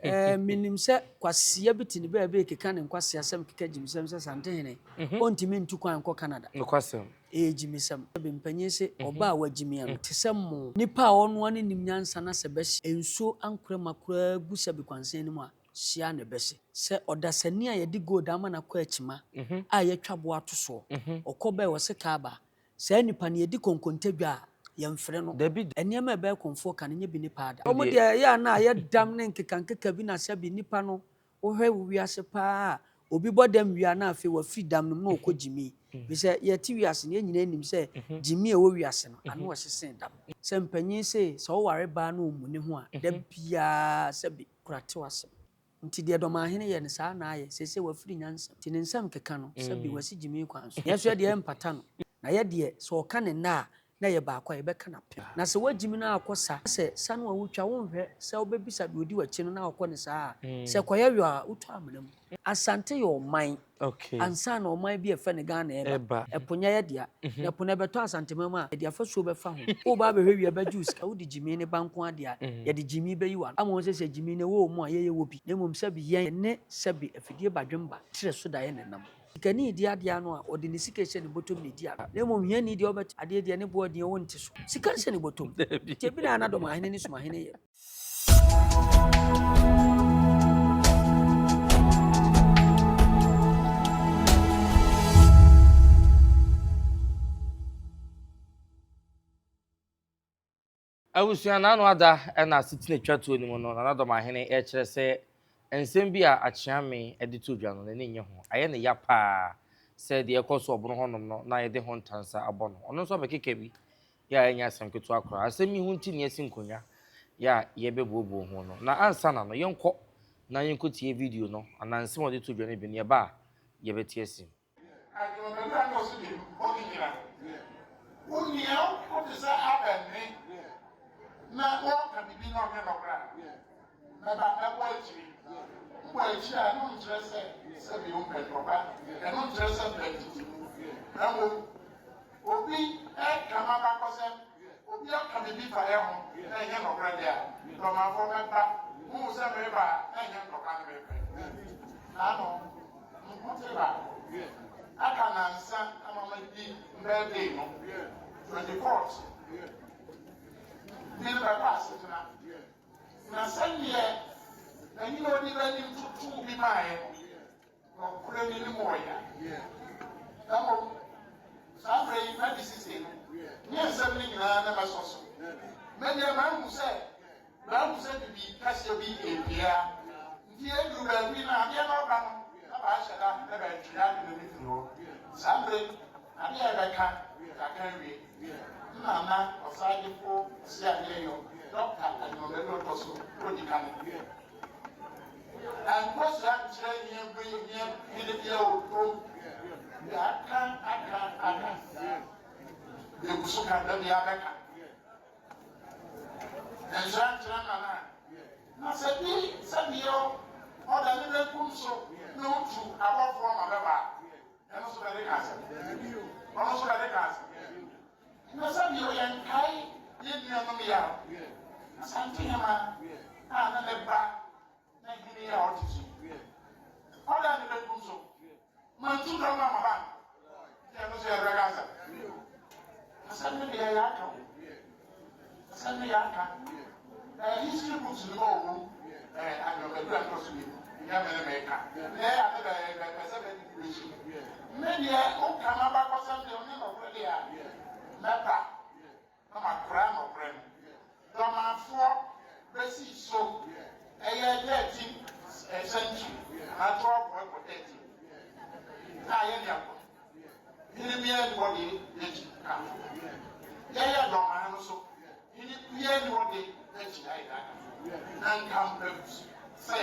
Ɛɛ, menim sɛ kwasea bi te ne baabi rekeka ne nkwaseasɛm keka gyimisɛm sɛ Santehene ɔntumi ntu kwan nkɔ Canada. Nokwasɛm. Ɛyɛ gyimisɛm. Mpanyin se ɔbaa a wagyimi ano te sɛ mo. Nipa a ɔnoa ne nim nyansa na sɛ bɛhye nsuo ankorɛ koraa gu sɛbe kwansɛn no mu a, hyia na ɛbɛhye. Sɛ ɔdasani a yɛde gold ama no akɔ akyima a yɛatwa boɔ ato soɔ, ɔkɔ bɛɛ ɔse kaaba, saa nipa no yɛdi konkontadwa a, yɛmfrɛ no. Dabi. Nneɛma a ɛbɛyɛ kɔmfoɔ ka no nyɛ bi ne paa da. Wɔn deɛ ɛyɛ a na ayɛ dam ne nkekankeka bi na sɛbe nipa no wohwɛ wo wiase paa a, obi bɔ dam wie a na afei wafiri dam no mu na ɔkɔ gyimi. Firi sɛ yɛte wiase no yɛn nyinaa nim sɛ gyimi a ɛwɔ wiase no ano ɔhye sen dam. Sɛ mpanyin se sɛ woware baa na ɔmmu ne ho a, da biara sɛbe kora te w'asɛm. Nti deɛ Dɔmahene yɛ no saa na ayɛ. Seesei wafiri nyansa mu. Nti ne nsɛm keka no sɛbe wasi gyimi kwan so. Yɛn nso yɛdeɛ ɛmpata no. Na yɛ deɛ sɛ ɔka ne nna a na ɛyɛ baako a yɛbɛka no apem. Na sɛ woagyimi no akɔ sa, sɛ sa no a wotwa wonhwɛ sɛ wobɛbisa deɛ ɔdi w'akyi no na ɔkɔ no saa a, sɛ kɔyɛ yɔ a wotɔ amena mu. Asante yɛ ɔman ansa na ɔman bi a ɛfɛ no Ghana ɛba. Ɛpo nyɛ yɛ dea. Na ɛpo no ɛbɛtɔ Asanteman mu a, yɛde afasuo bɛfa ho. Woba abɛhwɛ wie a bɛgye wo sika. Wode gyimi ne ba nko ara deɛ a, yɛde gyimi bɛyi w'ano. Ama wɔn sɛ sɛ gyimi no ɛwɔ wɔn mu a, yɛyɛ wɔ bi. Na mmom sɛbi yɛn ne sɛbi afidie badwemba kyerɛ so daeɛ na ɛnam. Sikani di adeɛ ano a, ɔde ne sika hyɛ ne bɔtɔm na ɛdi ano. Na mmom hiani deɛ ɔbɛte adeɛ deɛ ne boɔ deɛ ɔnte so. Sika nhyɛ ne bɔtɔm. Nti ebi na na Dɔmahene ne Sumahene yɛ. Abusua n'ano ada na asetena twa toɔ no mu no, Nana Dɔmahene rekyerɛ sɛ nsɛm bi a Akyeame de to dwa no, n'ani nnye ho. Ayɛ no ya paa sɛ deɛ ɛrekɔ so ɔbono hɔnom no na yɛde ho ntansa abɔ no. Ɔno nso abɛkeka bi yɛ a ɛnyɛ asɛm ketewa koraa. Asɛm yi ho nti na yɛasi nkonnwa yɛ a yɛrebɛbuobuo ho no. Na ansa na no, yɛnkɔ na yɛnkɔtie video no anaa nsɛm a ɔde to dwa no bi no, yɛba a yɛbɛte asim. Adwuma a ɔsi de ɔde gyina. Wo nua wote sɛ Abel nne na wɔka biribi na ɔnyɛ nɔkorɛ a, mɛba mɛbɔ akyiri. Mbɔ akyiri a ɛno nkyerɛ sɛ sɛbi wompɛ ntɔkwa, ɛno nkyerɛ sɛ mpɛ ntetemu, na mmom obi ɛka m'abakɔsɛm, obi aka biribi fa yɛ ho na ɛnyɛ nɔkorɛ deɛ a, dɔmanfoɔ mɛba. Muhu sɛ mereba a na ɛnyɛ ntɔkwa ne mepɛ. Naano Nkote baako aka nansa ama madi birthday no, 24th bi no bɛkɔ asetena. Na sɛdeɛ n'ani na ɔdi b'anim tutuu bi maaeɛ no, nɔkorɛ ni ne mu ɔya. Na mmom saa berɛ yi madi sisi no, nyɛ nsɛm no nyinaa na mɛsɔ so. Mɛdeɛ mahu sɛ Mahu sɛ biribi kɛseɛ bi repue a, nti ɛduru baabi no adeɛ no ɔba no na bɛahyɛ da na bɛatwiri ade no firi hɔ. Saa mmerɛ yi adeɛ a yɛbɛka yɛaka awie. Nna na ɔsagyefo Ɔseadeɛyɔ Dɔkta Anwumadu ɔtɔ so ɔdi kane. Ankɔ saa nkyerɛ hia bere hia hene biara wɔ kurom. Yɛaka aka aka. Yɛgu so ka da biara bɛka. Nhyira nkyerɛ Nana. Na sɛ bi sɛ bio ɔda ne benkum so na otu abɔfoɔ ma bɛba a, ɛno nso bɛde ka asɛm. Ɔno nso bɛde ka asɛm. Na sɛ bio yɛnkae yɛn nuanom yaw, Asante Hema a na ne ba ne hene yi a ɔte so yi, ɔda ne benkum so. Mantu dɔm a maba no. Nti ɛno nso yɛbɛka asɛm. Asɛm no deɛ yɛaka o. Asɛm no yɛaka. Ɛɛ history books no ma ɔwɔ mu. Ɛɛ anwɔmadu a ɛtɔ so mmienu. Nyɛ me ne meka. Na ɛyɛ a ne bɛ bɛpɛ sɛ bɛde bi bɛhyɛ mu. Me deɛ woka m'abakɔsɛm deɛ ɔnyɛ nɔkorɛ deɛ a mɛba. Na makora nɔkorɛ no. Dɔmanfoɔ bɛsii so ɛyɛ 13 century anaa 12 ɛkɔ 13 a yɛne akɔ hene biara nni hɔ de yɛkyi ka ho. Yɛyɛ dɔman no so hene biara nni hɔ de yɛkyi ayɛ dɛ aka ho. Na nka mpɛ sɛ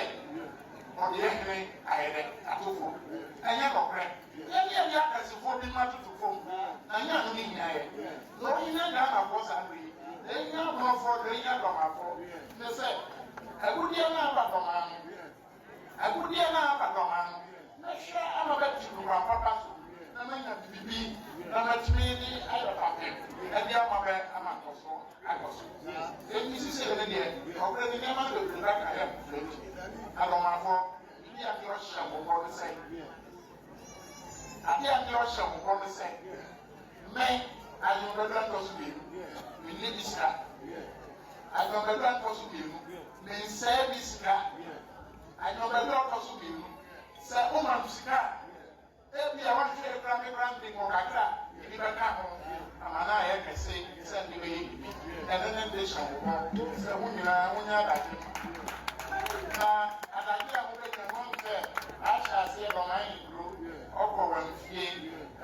ɔde yɛ hene ayɛ dɛ ato fam. Ɛnyɛ nɔkorɛ. Yɛne yɛde akɛsefoɔ binom atoto fam na nyɛ ano ne hia yɛ. Na ɔhia Ghanafoɔ saa berɛ yi, na ɛhia Abonofoɔ, na ɛhia Dɔmafoɔ, ne sɛ agudeɛ no aba Dɔmaa no, agudeɛ no aba Dɔmaa no, mɛhwɛ ama bɛte no kwan papa so na manya biribi na matumi de ayɛ fapem de ama bɛ ama nkɔsoɔ. akɔ so. Enti sisei no deɛ, ɔbrɛ ne nneɛma no bebree ba ka yɛ mfrɛ nti. Adɔmafoɔ, biribi a deɛ ɔhyɛ mo bɔ ne sɛ, adeɛ a deɛ ɔhyɛ mo bɔ ne sɛ, me, Anwonbadura ntɔ so mmienu, menni bi sika. Anwonbadura ntɔ so mmienu, mensɛe bi sika. Anwonbadura ntɔ so mmienu, sɛ woma me sika a, Ebia woanhwɛ koraa me koraa mede nkɔ kakra a ebi bɛka ho ama no ayɛ kɛse sɛ mede bɛyɛ biribi. Ɛno ne mede hyɛ wo bɔ sɛ mo nyinaa monyɛ adagye mma. Na adagye a mobɛnya no, moahu sɛ ahyɛ aseɛ Dɔman ne kuro, ɔkɔ Wamfie,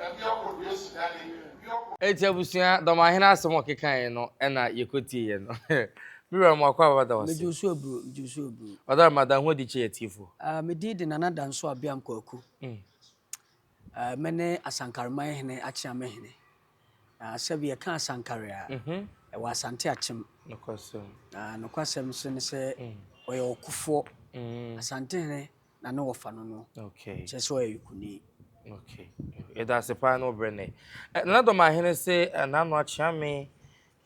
ebi ɔkɔ Duasidane, bi ɔkɔ. Enti abusua, Dɔmahene asɛm a ɔkekaeɛ no na yɛkɔtieeɛ no. Me wura Amoako Ababa da wo ase. Megye wo so aburo, megye wo so aburo. Ɔdarema, da ho adi kyerɛ yɛn atiefoɔ. Ah, me din de Nana Danso Abeam Kwaku. Ah, me ne Asankareman hene Akyeame hene. Na sɛbi yɛka Asankare a, ɛwɔ Asante Akyem. Nokwasɛm. Na nokwasɛm nso ne sɛ ɔyɛ ɔkofoɔ. Asante hene na ne wɔfa no no. Kyerɛ sɛ ɔyɛ Yukuni. Okay. Yɛda ase paa ne wo berɛ nnɛ. Nana Dɔmahene se Nano Akyeame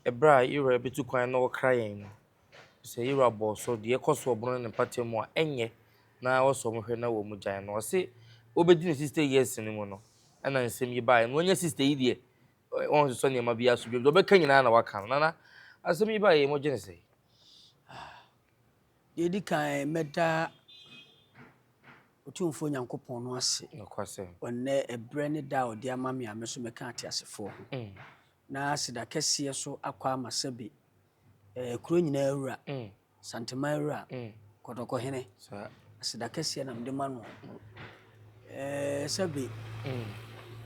ɛberɛ a Yewura bɛtu kwan na ɔkra yɛn no, sɛ Yewura bɔɔ so, deɛ ɛkɔ so wɔ Bono ne ne mpata mu a, ɛnyɛ na wɔsɔ wɔn hwɛ na wɔn gyae no. Ɔse ɔbɛdi ne 60 years no mu no, ɛna nsɛm yi baeɛ. Na wanya 60 yi deɛ, wɔnsosɔ nneɛma biara so bio. Deɛ ɔbɛka nyinaa na waka no. Nana, asɛm yi baeɛ yi, mogye no sɛn? Deɛ ɛdi kan, mɛda Otumfoɔ Nyankopɔn no ase Nokwasɛm. wɔ nnɛ ɛberɛ ne da a ɔde ama me a me nso mɛka ateasefoɔ ho. Na aseda kɛseɛ so akɔ ama sɛbe eh, kuro nyinaa wura, mm. Santeman wura, mm. Kɔtɔkɔhene. Aseda kɛseɛ na mede ma no. Eh, sɛbe mm.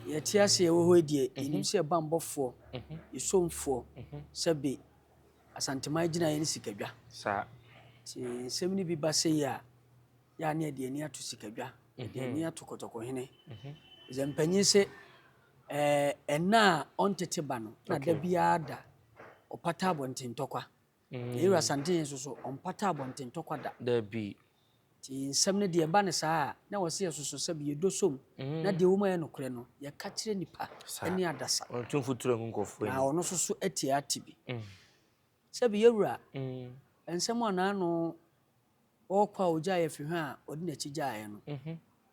yɛte ase yɛwɔ hɔ yi deɛ mm-hmm. yɛnim sɛ yɛbammɔfoɔ, mm-hmm. yɛsomfoɔ, mm-hmm. sɛbe Asanteman gyinaeɛ ne sikadwa. Nti nsɛm no bi ba sɛ yi a, yɛ a ne yɛde ani ato sikadwa, yɛde ani ato kɔtɔkɔhene. Sɛ mpanyin se Ɛɛ, ɛna a ɔntete ba no, na da biara da ɔpata abɔnten ntɔkwa. Na Yɛwura Asantehene nso so, ɔmpata abɔnten ntɔkwa da. Dabi. Nti nsɛm no deɛ ɛba no saa a, na ɛwɔ sɛ yɛsoso sɛ yɛdɔ som, na deɛ ɛwɔ mu a ɛyɛ nokorɛ no, yɛka kyerɛ nnipa ne adasa. Ɔntu mfuturo ngu nkurɔfoɔ anim. Na ɔno nso so atie ate bi. Sɛbi Yɛwura, nsɛm a n'ano Ɔrekɔ a ogyae afiri hɔ a ɔde n'akyi gyaeɛ no,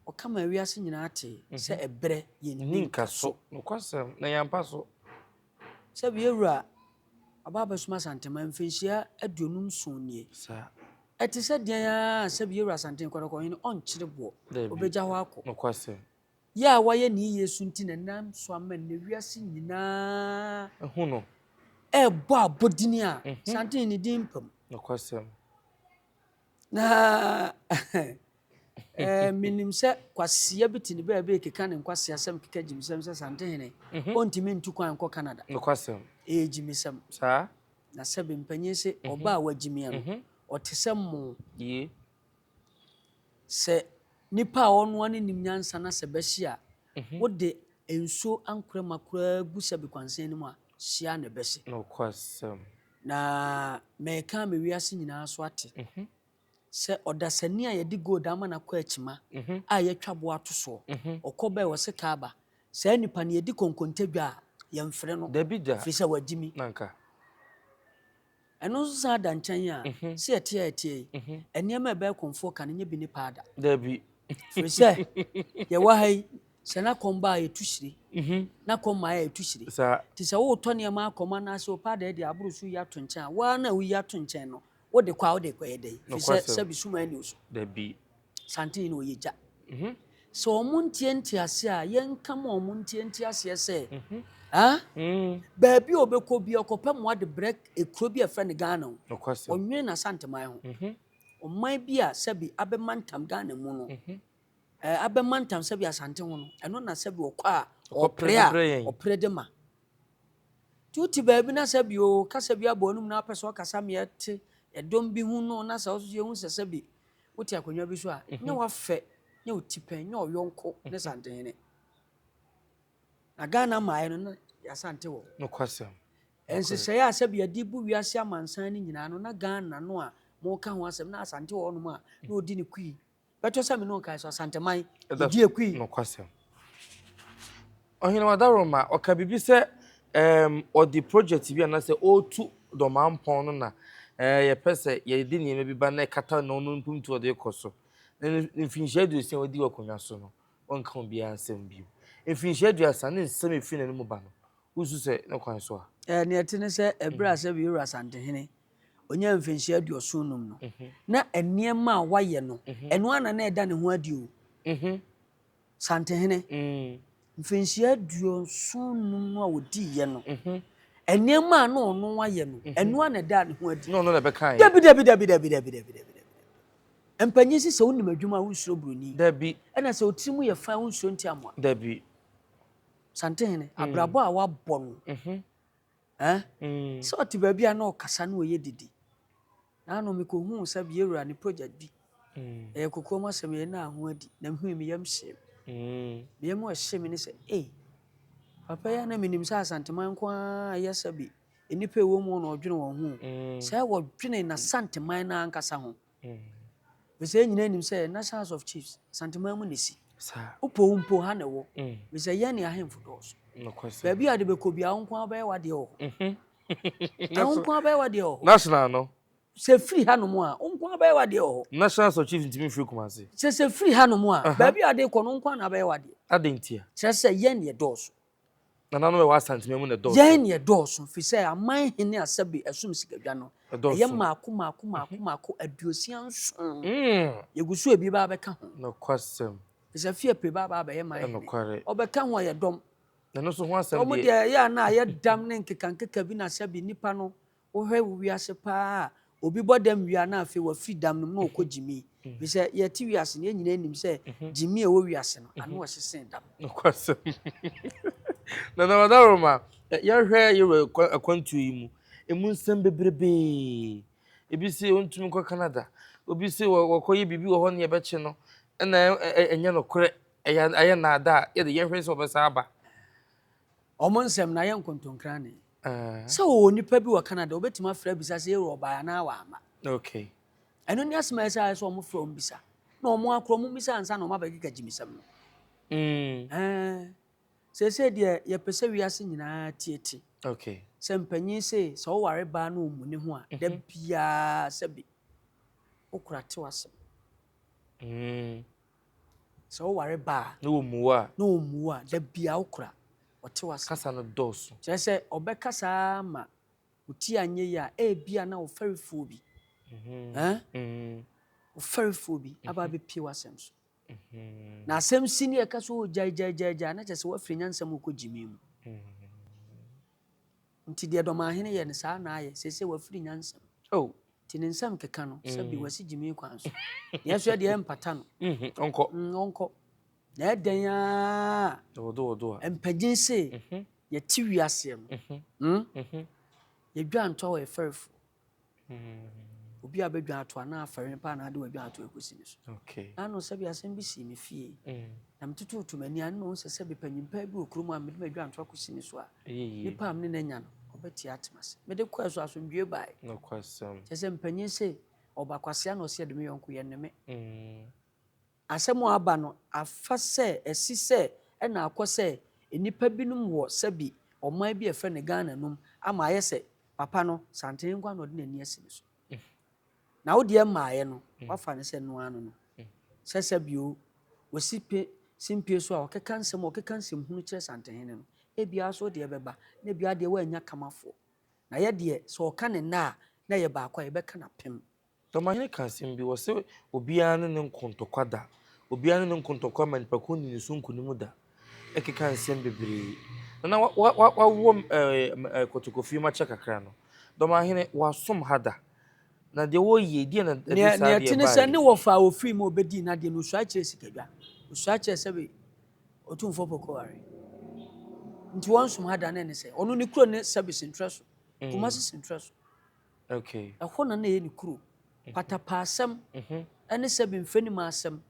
ɔka maa wiase nyinaa tee sɛ ɛberɛ yɛ nni nka so. Nokwasɛm, na ɛyɛ ampa so. Sɛbi yɛn wura aba abɛsom Asanteman mfirinhyia 57 nie. Ɛte sɛ deɛn ara a sɛbi yɛn wura Asantehene Kɔtɔkɔhene ɔnkyere boɔ, ɔbɛgya hɔ akɔ. Nokwasɛm. Yɛ a wayɛ ne yiye so nti na ɛnam so ama nnɛ wiase nyinaa Hu no. rebɔ abodin a Asantehene ne din mpa mu. Nokwasɛm. Na eh, menim sɛ kwasia bi te ne baabi rekeka ne nkwaseasɛm keka gyimisɛm sɛ Santehene mhm. ɔntumi ntu kwan nkɔ Canada. Nokwasɛm. Ɛyɛ gyimisɛm. Saa. Na sɛbe mpanyin se mhm. ɔba a wagyimia no, mhm. ɔte sɛ mo. Yie. Sɛ nipa a ɔnoa ne nim nyansa na sɛ bɛhye a, wode nsuo ankorɛ koraa gu sɛbe kwansɛn no mu a, hyia na ɛbɛhye. Nokwasɛm. Na mereka ama wiase nyinaa so ate sɛ ɔdasani a yɛde gold ama no akɔ akyima a yɛatwa boɔ ato soɔ, ɔkɔ bɛɛ ɔse Kaaba, saa nipa no yɛdi konkonte dwa a, yɛmfrɛ no, Dabi da. firi sɛ wagyimi. Nanka. Ɛno nso san da nkyɛn a, sɛ yɛte a yɛteɛ yi, nneɛma a ɛbɛyɛ kɔmfoɔ ka no nyɛ bi ne paa da. Dabi. Firi sɛ yɛwɔ ha yi, sɛ na kɔm ba a yɛtu hyire, mhm. na kɔm ma a yɛtu hyire. Nti sɛ woretɔ nneɛma akɔm anaasɛ wopɛ adeɛ de aboro so yi ato nkyɛn a, woa na woyi ato nkyɛn no, wode kɔ a wode kɔyɛ dɛn? Firi sɛ sɛbi suma ani so. Dabi. Santen no ɔyɛ gya. Mhm. Sɛ wɔn ntie nte aseɛ a, yɛnka ma wɔn ntie nte aseɛ sɛ, mhm. ah, mm. baabi a ɔbɛkɔ bi ɔkɔpɛ mmoa de brɛ ekuro bi a ɛfrɛ no Ghana o. Ɔnwene n'Asanteman ho. Ɔman bi a sɛbi abɛmantam Ghana mu no, eh, abɛmantam sɛbi Asante ho no, ɛno na sɛbi ɔkɔ a ɔpere a ɔpere de ma. Nti wote baabi na sɛbi o kasa bi abɔ anum na apɛ sɛ ɔkasa ma yɛte ɛdɔm bi ho no na sɛ ɔso yɛhu sɛ sɛbi wote akonnwa bi so a, nyɛ wafɛ, nyɛ wo tipɛn, nyɛ ɔyɔnko ne Santehene. Na Ghana mmaeɛ no na yɛasante wɔ hɔ. Nokwasɛm. Nhyehyɛeɛ a sɛbi yɛde bu wiase amansan no nyinaa no, na Ghana no a moka ho asɛm, na Asante wɔ hɔnom a na ɔdi ne kui. Bɛtɔ sɛ me ne wo kae so, Asanteman, yɛdi akui. Nokwasɛm. Ɔhene Wadaroma, ɔka biribi sɛ um, ɔde project bi anaasɛ ɔretu Dɔmampɔn no na ɛɛ yɛpɛ sɛ yɛde nneɛma bi ba na ɛkata na ɔno mpuntuo a ɔde rekɔ so. Na ne mfinhyia 60 a wadi wɔ akonnwa so no, ɔnka obiara nsɛm bio. Mfinhyia 30 ne nsɛm a ɛfiri n'anom ba no, wosu sɛ ne kwan so a. Ɛɛ, nea ɛte ne sɛ, ɛberɛ a sɛbi Yewura Asantehene ɔnyaa mfinhyia 75 no, na nneɛma a wayɛ no, ɛno ara na na ɛda ne ho adi o. Santehene, mfinhyia 75 no a ɔdiiɛ no, nneɛma a na ɔno ayɛ no, ɛno ara na ɛdaa ne ho adi. Na ɔno na ɛbɛkaeɛ. Dabi, dabi, dabi, dabi, dabi, dabi, dabi, dabi. Mpanyin se sɛ wonim adwuma a wonsuro buroni. Dabi. Ɛna sɛ wo tiri mu yɛ fine a wonsuro ntiamoa. Dabi. Santehene, abrabɔ a wabɔ no, eh, sɛ ɔte baabi a na ɔkasa na ɔyɛ dede. Naano mekɔhuu sɛ Biewura ne project bi, ɛyɛ kokoam asɛm, yɛn nna ho adi, na mehui me yam hyee me. Me yam a ɛhyee me ne sɛ, ei, papa yi a na menim sɛ Asanteman nko ara yɛ sɛbe nnipa a ɛwɔ mu na ɔdwene wɔn ho o, sɛ wɔdwene n'Asanteman no ankasa ho. Ɛfiri sɛ yɛn nyinaa nim sɛ National House of Chiefs, Asanteman mu na ɛsi. Wopɔ wo mpo ha na ɛwɔ. Ɛfiri sɛ yɛn ne ahemfo dɔɔso. Baabi a wode bɛkɔ biara, wo nko ara wobɛyɛ w'adeɛ wɔ hɔ. Na wo nko ara bɛyɛ w'adeɛ wɔ hɔ. National no. Sɛ firi hanom a, wo nko ara bɛyɛ w'adeɛ wɔ hɔ. National House of Chiefs ntumi mfiri Kumasi. Sɛ sɛ firi hanom a, baabi a wode kɔ no, wo nko ara na wobɛyɛ w'adeɛ. Adɛn ntia? Kyerɛ sɛ yɛn na yɛdɔɔso. Nananom a ɛwɔ Asanteman mu na ɛdɔɔso. Yɛn na yɛdɔɔso, firi sɛ aman hene a sɛbe ɛsom sikadwa no, ɛyɛ mmaako mmaako mmaako mmaako 67. Yɛgu so a ebi ba abɛka ho. Nokwasɛm. Firi sɛ Fiapre ba aba abɛyɛ man hene. Ɔbɛka ho a, yɛ dɔm. Ɛno nso ho asɛm deɛ. Wɔn deɛ ɛyɛ a na ayɛ dam ne nkekankeka bi na sɛbe nnipa no wohwɛ wo wiase paa a obi bɔ dam wie a na afei wafiri dam no mu na ɔkɔ gyimi. Firi sɛ yɛte wiase no yɛn nyinaa nim sɛ gyimi a ɛwɔ wiase no ano ɔhye sen dam. Nokwasɛm. Nana Wadaroma, yɛhwɛ yɛwura akwantuo yi mu, emu nsɛm bebrebee. Ebi se ɔntumi nkɔ Canada, obi se wɔkɔyɛ biribi wɔ hɔ ne yɛbɛkye no, ɛna ɛnyɛ nokorɛ. Ɛyɛ ayɛ nnaadaa a, yɛde yɛhwɛ sɛ ɔbɛsan aba. Wɔn nsɛm no ayɛ nkontonkrane. Sɛ wɔwɔ nipa bi wɔ Canada, wɔbɛtumi afrɛ abisa sɛ Yewura ɔbaeɛ anaa wamma. Okay. Ɛno ne asɛm a ɛsɛ ayɛ sɛ wɔfrɛ wɔn bisa. Na wɔn akora wɔn bisa ansa na wɔn abɛkeka gyimisɛm no. Ɛɛ, seesei deɛ yɛpɛ sɛ wiase nyinaa tie te. Okay. Sɛ mpanyin se sɛ woware baa na ɔmmu ne ho a, da biara sɛbe wokora tew asɛm. Sɛ woware ba a. Na ɔmmu wo a. Na ɔmmu wo a, da biara wokora, ɔte w'asɛm. Kasa no dɔɔso. Kyerɛ sɛ, ɔbɛkasa ara ma wo ti anyɛ yie a, ebia na wo fɛrefoɔ bi, ɛn, wo fɛrefoɔ bi aba abɛpue w'asɛm so. Na asɛm si ne yɛka sɛ, oh, gyae, gyae, gyae, gyae, na kyerɛ sɛ woafiri nyansa mu rekɔ gyimii mu. Nti deɛ Dɔmahene yɛ no, saa na ayɛ. Seesei wafiri nyansa mu. Oh. Nti ne nsɛm keka no, sɛbi wasi gyimii kwan so. Yɛn nso yɛdeɛ ɛmpata no. Ɔnkɔ. Ɔnkɔ. Na ɛdɛn ara a, mpagyin se yɛte wiaseɛ no, yɛdwa ntɔ wɔ yɛfɛrefoɔ. Obi a bɛdwa ato anaa afɛre no paa na ade wadwa ato akɔsi ne so. Okay. Na ano sɛbi asɛm bi sii me fie. Na metototo m'ani a, na mahu sɛ sɛbi panyin paa bi wɔ kurom a mede m'adwa ato akɔsi ne so a, nipa a mene no anya no, ɔbɛte atem ase. Mede kɔɛ so asomdwoe bae. Nokwasɛm. Kyerɛ sɛ mpanyin se ɔba kwasea na ɔse ɛde me yɔnko yɛ ne me. Asɛm a aba no, afa sɛ, asi sɛ, ɛna akɔ sɛ nnipa binom wɔ sɛbi ɔman bi a yɛfrɛ no Ghana no mu ama ayɛ sɛ papa no, Santene nko ara na ɔde n'ani asi ne so. Na wo deɛ mmaeɛ no, woafa no sɛ ɛno ara no no. Sɛ sɛbi o, wɔsi pe simpie so a ɔkeka nsɛm a ɔkeka nsɛmhunu kyerɛ Santehene no, ebia nso wo deɛ bɛba, na ebia deɛ woannya kamafoɔ. Na yɛ deɛ, sɛ ɔka ne nna a, na ɛyɛ baako a, yɛbɛka no apem. Dɔmahene ka asɛm bi, ɔse obiara ne ne nko ntɔkwa da, obiara ne ne nko ntɔkwa ma nipakuo nni ne so nkunim da, ɛkeka nsɛm bebree. Nana wawɔ Kotokofie mu akyɛ kakra no, Dɔmahene wasom ha da, na deɛ wɔyie deɛ na ɛde saa Nea deɛ ɛte ne sɛ baeɛ? ne wɔfa a ɔfirii mu a ɔbɛdii n'adeɛ no, ɔsuae kyerɛɛ Sikadwa, ɔsuae kyerɛɛ sɛbe Otumfoɔ Pokuware. Nti wɔnsom ha da na ɛne sɛ, ɔno ne kuro ne sɛbe Sentrɛ so, Kumasi Sentrɛ so. Okay. Ɛhɔ na na ɛyɛ ne kuro. Patapaasɛm ne sɛbi mfɛnim asɛm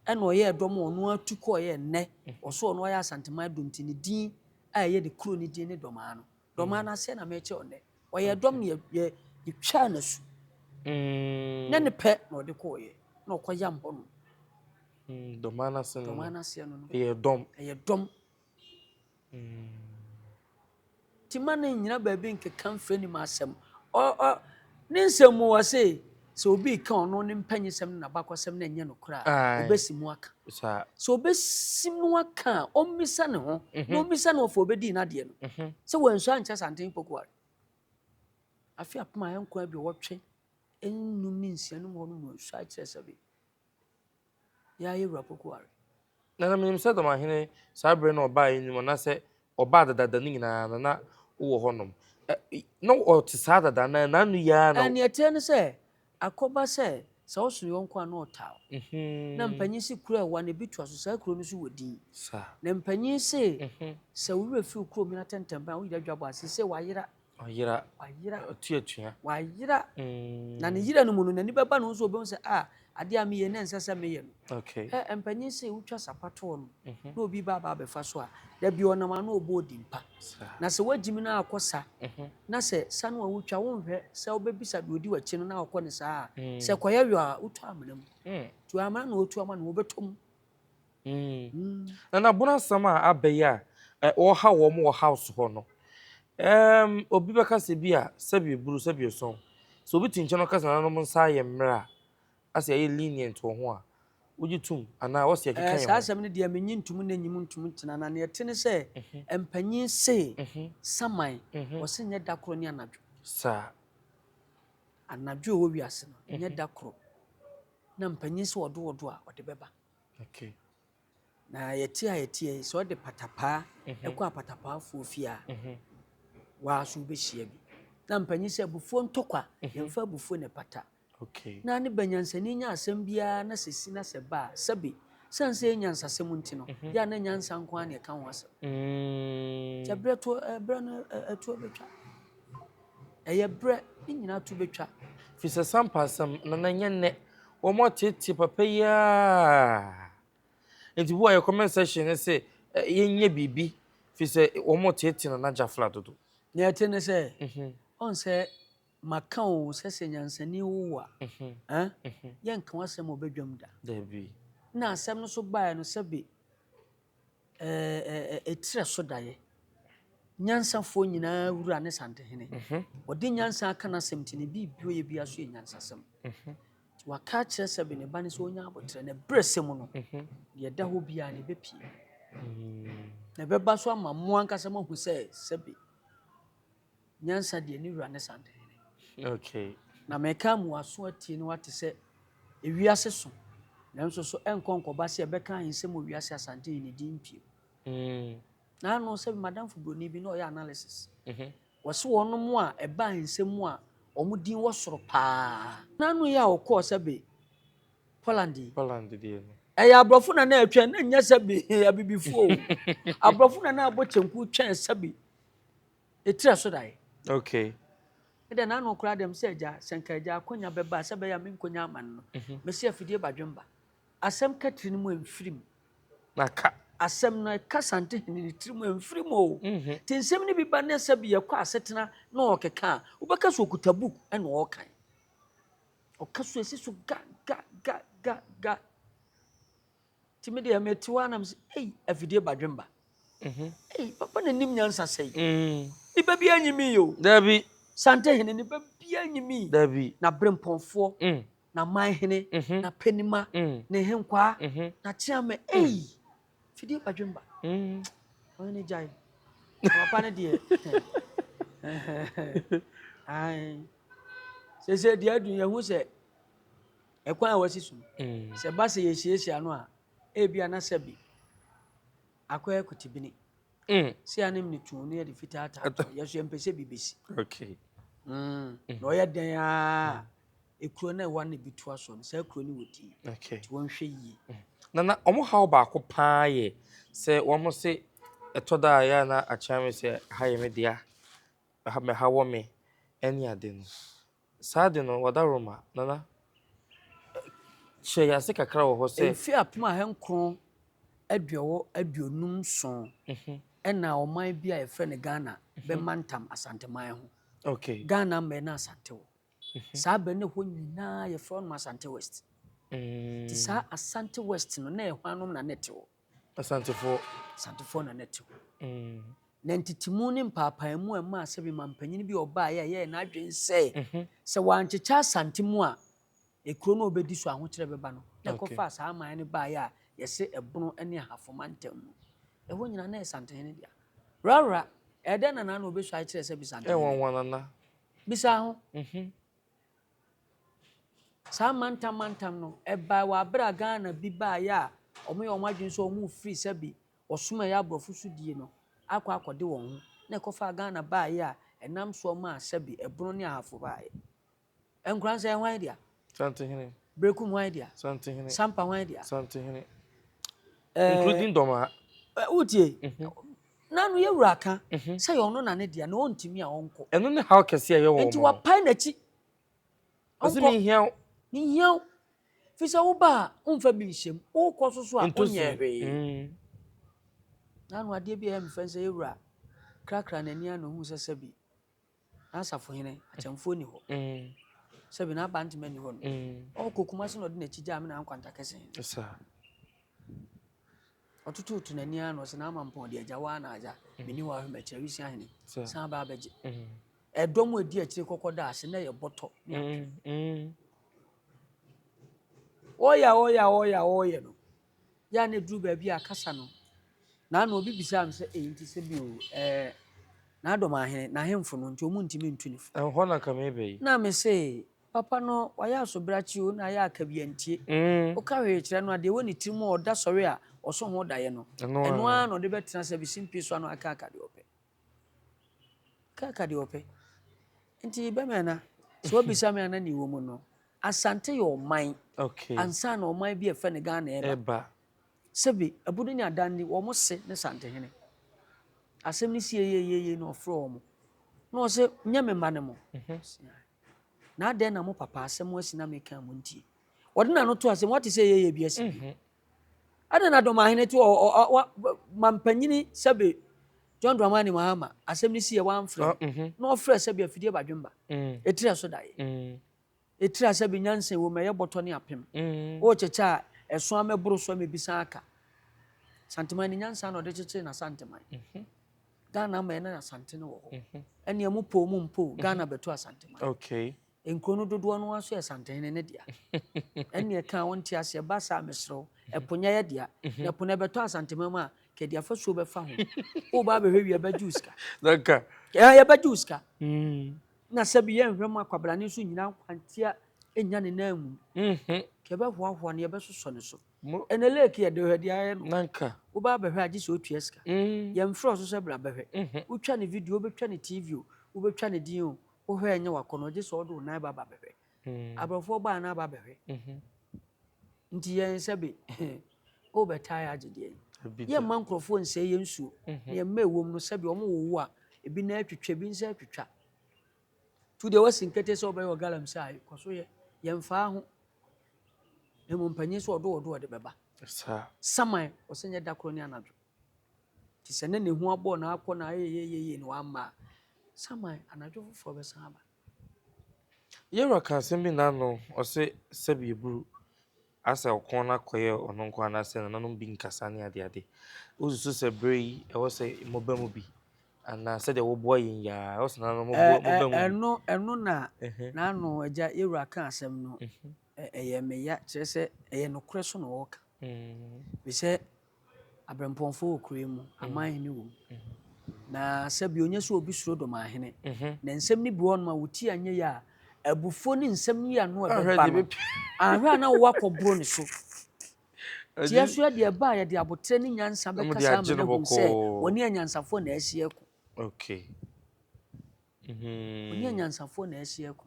ɛna ɔyɛɛ dɔm a ɔno atu kɔɔeɛ nnɛ ɔso ɔno ayɛ Asanteman dɔm nti ne din a ɛyɛ ne kuro ne din ne Dɔmaa no. Dɔmaa no aseɛ na mekyerɛ wo nnɛ. Ɔyɛɛ dɔm no yɛ yɛtwaa no asu. Nyɛ ne pɛ na ɔde kɔɔeɛ na ɔkɔyam hɔ nom. Dɔmaa no ase no. Dɔmaa no aseɛ no no. Ɛyɛ dɔm. Ɛyɛ dɔm. Nti mma no nnyina baabi nkeka mfiri anim asɛm. Ɔ ɔ ne nsɛm mu ɔse sɛ obi reka ɔno ne mpanyisɛm ne n'abakɔsɛm na ɛnyɛ nokorɛ a, ɔbɛsi mu aka. Sɛ ɔbɛsi mu aka a, ɔmmisa ne ho na ɔmmisa ne ɔfa ɔbɛdii n'adeɛ no sɛ wansua ankyɛ Asantehene Pokuare. Afe 1956 no mu hɔ no na ɔsua kyerɛ sɛ Yɛayɛ Wura Poku are. Na na menim sɛ Dɔmahene saa berɛ no ɔbaa yɛn mu anaasɛ ɔbaa dadaada no nyinaa no na wowɔ hɔnom. Na ɔte saa dada anaa n'ano yi ara na. Nea ɛteɛ ne sɛ, akɔba sɛ, sɛ woso yɔnko a na ɔtaa wo. Na mpanyin se kuro a ɛwa no ebi toa so, saa kuro no nso wɔ din. Na mpanyin se, sɛ wo werɛ fi wo kurom hene atɛntɛbɛn a, woyera dwabɔ a, seesei wayera. Ɔyera. Wayera. Ɔtu atua. Wayera. Na ne yera no mu no, n'ani bɛba ne ho so ɔbɛhu sɛ, ah, adeɛ a meyɛ yi, na ɛnsɛ sɛ meyɛ no. Okay. Ɛ, mpanyin se wotwa sapatoɔ no, na obi ba aba abɛfa so a, da bi ɔnam ano ɔbɔ odimpa. Na sɛ woagyimi no akɔ sa, na sɛ sa no a wotwa, wonhwɛ sɛ wobɛbisa deɛ ɔdi w'akyi no na ɔkɔ ne saa a, sɛ kɔyɛ yɔ a, wotɔ amena mu. Nti amena na ɔtu ama no, wɔbɛtɔ mu. Na n'abono asɛm a aba yi a ɔrehaw wɔn wɔ house hɔ no, um, obi bɛka sɛ bi a sɛbi eburu sɛbi esɔn. Sɛ obi te nkyɛn na ɔka sɛ nananom nsa ayɛ mmerɛ a, asɛ yɛayɛ lenient wɔ ho a, wogye tom anaa wɔsɛ yɛkeka yɛn Saa ho? asɛm no deɛ menye ntom na nyim ntom ntena na neɛ ɛte ne sɛ mpanyin se saman wɔse nyɛ da koro ne anadwo. Saa. Anadwo a ɛwɔ wiase no nyɛ da koro na mpanyin se ɔdo ɔdo a ɔde bɛba. Okay. Na yɛte a yɛteɛ yi, sɛ ɔde patapaa mhm. kɔ apatapaafoɔ fie a, mhm. waa so wobɛhyia bi. Na mpanyin sɛ abufuo ntɔkwa, mhm. yɛmfa abufuo na ɛpata. Okay. Na ne banyansani nya asɛm biara na sɛ si na sɛ ba a, sɛbe sɛn sɛ yɛ nyansasɛm nti no, yɛ a na nyansa nko ara na ɛka ho asɛm. Sɛ berɛ to berɛ no ɛtoɔ bɛtwa. Ɛyɛ berɛ ne nyinaa to bɛtwa. Firi sɛ sampa asɛm na na ɛnyɛ nnɛ. Wɔateetee papa yi ara. Nti bu a yɛ comment section ne se yɛnyɛ biribi firi sɛ wɔteetee Nana Jafla dodo. Nea ɛte ne sɛ, ɔn sɛ maka o sɛ sɛ nyansani wo wo a, eh, yɛnka w'asɛm wɔ badwam da. Dabi. Na asɛm no so baeɛ no sɛbe Ɛtirɛ so daeɛ. Nyansafoɔ nyinaa wura ne santehene. Ɔde nyansa aka n'asɛm nti ne biribi ɔyɛ biara so yɛ nyansasɛm. Nti waka akyerɛ sɛbe ne ba no sɛ ɔnya aboterɛ na berɛ sɛ mu no, deɛ ɛda hɔ biara no ɛbɛpie. Na ɛbɛba so ama mo ankasa moahu sɛ sɛbe Nyansa deɛ ne wura ne santehene. Okay. Na meka mu aso atie na wate sɛ ewiase so nanso so ɛnkɔ nkɔba sɛ ɛbɛka ahensɛm wɔ wiase asantehene din mpiem. Na ano sɛ madamfo broni bi na ɔyɛ analysis. Wɔse wɔnom a ɛba ahensɛm mu a wɔn din wɔ soro paa. Na ano yi a ɔkɔɔ sɛ be Poland yi. Poland deɛ no. Ɛyɛ aborɔfo na na ɛtwɛn na nyɛ sɛ be abibifoɔ o. Aborɔfo na na abɔ kyɛnku twɛn sɛ be Etira so dae. Okay. Ɛdɛ n'ano koraa dɛm sɛ agya, sɛ nka agya akonya bɛba sɛ bɛyɛ a menkonya ama no no. Mesi afidie badwemba. Asɛm ka tiri no mu ɛmfiri mu. Na ka. Asɛm no ɛka Santehene ne tiri mu ɛmfiri mu o. Nti nsɛm no bi ba ne sɛ bi yɛkɔ asetena na ɔkeka a, wobɛka sɛ ɔkuta book ɛna ɔrekan. Ɔka so ɛsi so ga ga ga ga ga. Nti me deɛ mete hɔ a na mese ei afidie badwemba. Mhm. Ei papa na nim nyansa sɛi. Nipa biara nyi mi o. Dabi. Santehene nipa biara nyi mi. Dabi. Na berempɔnfoɔ. Na manhene. Na panima. Ne henkwaa. Na kyeame. Ei fidie badwemba. Ɔhene gyae. Papa no deɛ. Ae. Sese deɛ adu yɛhu sɛ Ɛkwan a wɔasi so no, sɛ ɛba sɛ yɛhyiahyia no a, ebia na sɛbe akɔyɛ kotibini. Sɛ anem ne tuo no yɛde fitaa taa to, yɛso yɛmpɛ sɛ bi bɛsi. Okay. Na ɔyɛ dɛn ara ekuro no a ɛwɔ no bi toa soɔ no, saa kuro no wɔ din. Okay. Nti wɔnhwɛ yie. Na na wɔn haw baako paa yɛ sɛ wɔn se ɛtɔ da a yɛ a na akyea me sɛ ha yɛ me dea, ha mɛha wɔ me ɛne ade no. Saa de no, Wadaroma, Nana, kyerɛ yɛn ase kakra wɔ hɔ sɛ. Mfe 1957 na ɔman bi a yɛfrɛ no Ghana bɛmantam Asanteman ho. Okay. Ghana mmɛn na Asante wɔ. Saa bɛ no hɔ nyinaa yɛfrɛ hɔnom Asante West. Nti saa Asante West no na ɛhwanom na na ɛte hɔ. Asantefoɔ. Asantefoɔ na na ɛte hɔ. Na ntetemu ne mpaapaemu a ɛmaa sɛbe mampanyin bi a ɔbaeɛ a ɛyɛɛ n'adwene sɛ, sɛ wankyekyɛ Asante mu a, ekuro no a ɔbɛdi so ahokyerɛ bɛba no, na ɛkɔfaa saa aman no baeɛ a yɛse Ɛbono ne Ahafo mantam mu. Ɛhɔ nyinaa na ɛyɛ Santehene dea. Rara, ɛyɛ dɛn na Nana ɔbɛsuae kyerɛ sɛ bisa Santehene? Ɛnwanwa Nana. Bisa ho. Saa mantam mantam no, ɛbae wɔ abere a Ghana bi baeɛ a wɔyɛ wɔn adwene sɛ wɔrefiri sɛbe ɔsom a ɛyɛ aborɔfo so die no akɔ akɔde wɔn ho, na ɛkɔfaa Ghana baeɛ a ɛnam soɔ maa sɛbe Ɛbono ne Ahafo baeɛ. Nkoransa yɛ hwan dea? Santehene. Berekum hwan dea? Santehene. Sampa hwan dea? Santehene. Including Dɔmaa. Wotie? Nanu yɛ wura ka sɛ yɛ ɔno na ne dea na ɔntumi a ɔnkɔ. Ɛno ne haw kɛse a ɛyɛ wɔn. Nti wapae n'akyi. Ɔsi mi nhia wo. Mi nhia wo. Fi sɛ woba a womfa bi nhyɛm. Wokɔ so so a wonyɛ hwee. Nanu adeɛ bi a ɛyɛ me fɛ sɛ yɛ wura krakra n'ani ano hu sɛ sɛbi n'asafohene, akyɛmfoɔ nni hɔ. Sɛbi n'abantema nni hɔ no. Ɔkɔ Kumasi na ɔde n'akyi gyaa me na nkwanta kɛse hene. Ɔtototo n'ani ara na ɔsɛ n'ama mpɔn ɔde agya waa na agya. Menni hɔ ahwɛ m'akyiri awisia hene. San ba abɛgye. Ɛdɔm a ɛdi akyire kɔkɔ da ase na ɛyɛ bɔtɔ ne atwe. Ɔyɛ a ɔyɛ a ɔyɛ a ɔyɛ no. Yɛ a na ɛduru baabi a kasa no, na ano obi bisaa me sɛ, ei nti sɛ bi o, ɛɛ, n'adɔm ahene, n'ahemfo no, nti ɔmo ntumi ntu ne fo. Ɛhɔ na nka meba yi. Na me se, papa no, wayɛ asobrakye o, na ayɛ akabiantie. Woka hwee kyerɛ no a, deɛ ɛwɔ ne tirim a ɔda sɔre a ɔso ho daeɛ no, ɛno ara na ɔde bɛtena sɛ bisimpie so ano aka aka deɛ ɔpɛ. Aka aka deɛ ɔpɛ. Nti bɛmɛ na, sɛ wabisa me ana ne ɛwɔ mu no, Asante yɛ ɔman. Ansa na ɔman bi a ɛfɛ ne Ghana ɛba. Sɛbi, Abudu ne Adanne, wɔn se ne Santehene. Asɛm no si yeyeyeye na ɔfrɛ wɔn. Na ɔsɛ, nyɛ me mma ne mo. Na adɛn na mo papa asɛm asi na meka mo ntie. Ɔde n'ano to asɛm, wate sɛ yeye bi asi bi. Adɛn na Dɔmahene to mampanyini sɛbi John Dramani Mahama asɛm no si yɛ wamfrɛ. Na ɔfrɛ sɛbi afidie badwemba. Etiri ɛso daeɛ. Etiri a sɛbi nyansa wɔ mu ɛyɛ bɔtɔ ne apem. Worekyekyɛ a ɛso ama ɛboro so ama ebi san aka. Santeman ne nyansa na ɔde kyekyere n'Asanteman. Ghana ama ɛna Asante no wɔ hɔ. Ɛnea mu po mu mpo Ghana bɛto Asanteman. Nkuro no dodoɔ no ara so yɛ Santehene ne dea. Ɛnea ɛka a wonte aseɛ ba saa mesrɛ wo. Ɛpo nyɛ yɛ dea. Na ɛpo no ɛbɛtɔ Asanteman mu a kɛde afasuo bɛfa ho. Woba abɛhwɛ wie ɛbɛgye wo sika. Yɛbɛgye wo sika. Na sɛbi yɛnhwɛ mu akwabrane nso nyina nkwantia nnya ne nan mu. Yɛbɛhoahoa no, yɛbɛsosɔ ne so. Ɛnɛ lake yɛde hwɛ deɛ ayɛ no. Woba abɛhwɛ a gye sɛ otua sika. Yɛmfrɛ wo so sɛ bra bɛhwɛ. Wotwa ne video, wobɛtwa ne TV o, wobɛtwa ne din o, wohwɛ ɛnyɛ w'akɔnnɔ gye sɛ ɔde wo nan ba ba bɛhwɛ. Aborɔfoɔ baa na aba bɛhwɛ. Nti yɛn sɛbi wobɛtae agye deɛ. Yɛmma nkurɔfoɔ nsɛe yɛn nsuo. Na yɛmma ɛwom no sɛbi wɔn wowo a ebi nan atwitwa, ebi nsa atwitwa. Tu deɛ wasi nkete sɛ wobɛyɛ wɔ galamsey a kɔ so yɛ. Yɛmfaa ho. Na mmom panyin sɛ ɔdo ɔdo ɔde bɛba. Saman ɔsɛ nyɛ da koro ne anadwo. Nti sɛ ne ne ho abɔ na akɔ na ayɛ yeyeye na wamma a, saman anadwo foforɔ bɛsan aba. Yɛwura ka asɛm bi n'ano ɔse sɛbi eburu asɛ ɔko no akɔyɛ ɔno nko anaasɛ nananom bi nkasa ne adeade. Wosusu sɛ bere yi ɛwɔ sɛ moba mu bi anaa sɛdeɛ woboa yɛn yi ara ɛwɔ sɛ nananom moba mu bi. Ɛno ɛno na n'ano agya yɛwura ka asɛm no ɛyɛ me ya kyerɛ sɛ ɛyɛ nokorɛ so na ɔreka. Ɛfiri sɛ aberempɔnfoɔ wɔ kuro yi mu, amanhene wɔ mu. Na sɛbi ɔnyɛ sɛ obi suro dɔmahene. Na nsɛm no bi wɔ hɔnom a wo ti anyɛ yie a, abufuo ne nsɛm yi ano a ɛbɛba no, anhwɛ a na wowɔ akɔboro ne so. Nti yɛ so yɛde ɛba a yɛde aboterɛ ne nyansa bɛkasa ama no ahu sɛ wɔne anyansafoɔ na asi ako. Okay. Wɔne anyansafoɔ na asi ako.